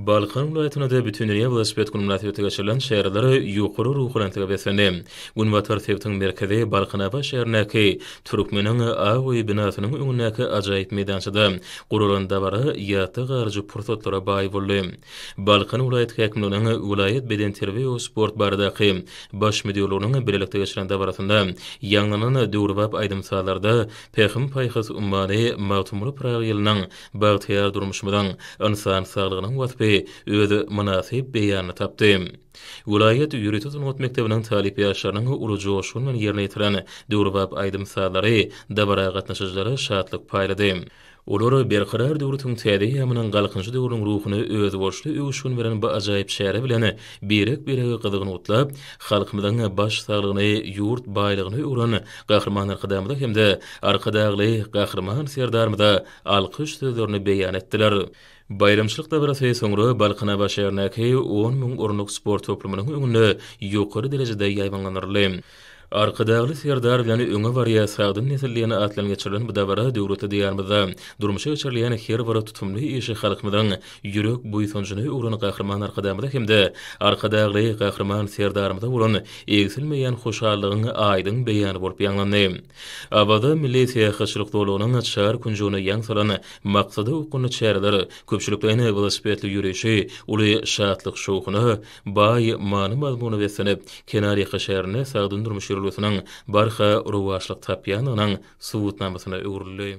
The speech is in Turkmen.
Balkan welaýatynda-da Bütindünýä welosiped güni mynasybetli geçirilen çäreler ýokary ruhubelentlige beslendi. Günbatar sebitiň merkezi Balkanabat şäherindäki Türkmeniň ak öýi binasynyň öňündäki ajaýyp meýdançada guralan dabara ýatda galyjy pursatlara baý boldy. Balkan welaýat häkimliginiň welaýat bedenterbiýe we sport baradaky Baş müdirliginiň bilelikde geçiren dabarasynda ýaňlanan döwrebap aýdym-sazlarda Pähim-paýhas ummany Magtymguly Pyragy ýylynyň bagtyýar durmuşymyzyň, ynsan saglygynyň waspy öz mynasyp beýanyny tapdy. Welaýat ýörite sungat mekdebiniň talyp ýaşlarynyň uly joşgun bilen ýerine ýetiren döwrebap aýdym-sazlary dabara gatnaşyjylara şatlyk paýlady. Olar Berkarar döwletiň täze eýýamynyň Galkynyşy döwrüniň ruhuna özboluşly öwüşgin beren bu ajaýyp çäre bilen birek-biregi gyzgyn gutlap, halkymyzyň baş saglygyny ýurt baýlygyna öwren Gahryman Arkadagymyza hem-de Arkadagly Gahryman Serdarymyza alkyş sözlerini beýan etdiler. Baýramçylyk dabarasy soňra Balkanabat şäherindäki 10 000 orunlyk sport toplumynyň öňünde ýokary derejede ýaýbaňlandyryldy. Arkadagly Serdar bilen öňe barýar sagdyn nesil diýen at bilen geçirilen bu dabara döwletli Diýarymyzda durmuşa geçirilýän her bir tutumly işi halkymyzyň ýürek buýsanjyna öwren Gahryman Arkadagymyza hem-de Arkadagly Gahryman Serdarymyza bolan egsilmeýän hoşallygyň aýdyň beýany bolup ýaňlandy. Awaza milli syýahatçylyk zolagynyň çar künjegine ýaň salan maksada okgunly çäreler köpçülikleýin welosipedli ýörişi uly şatlyk-şowhuna, baý many-mazmuna beslenip, kenarýaka şäherinde sagdyn durmuş ýörelgesiniň barha rowaçlyk tapýandygynyň subutnamasyna öwrüldi.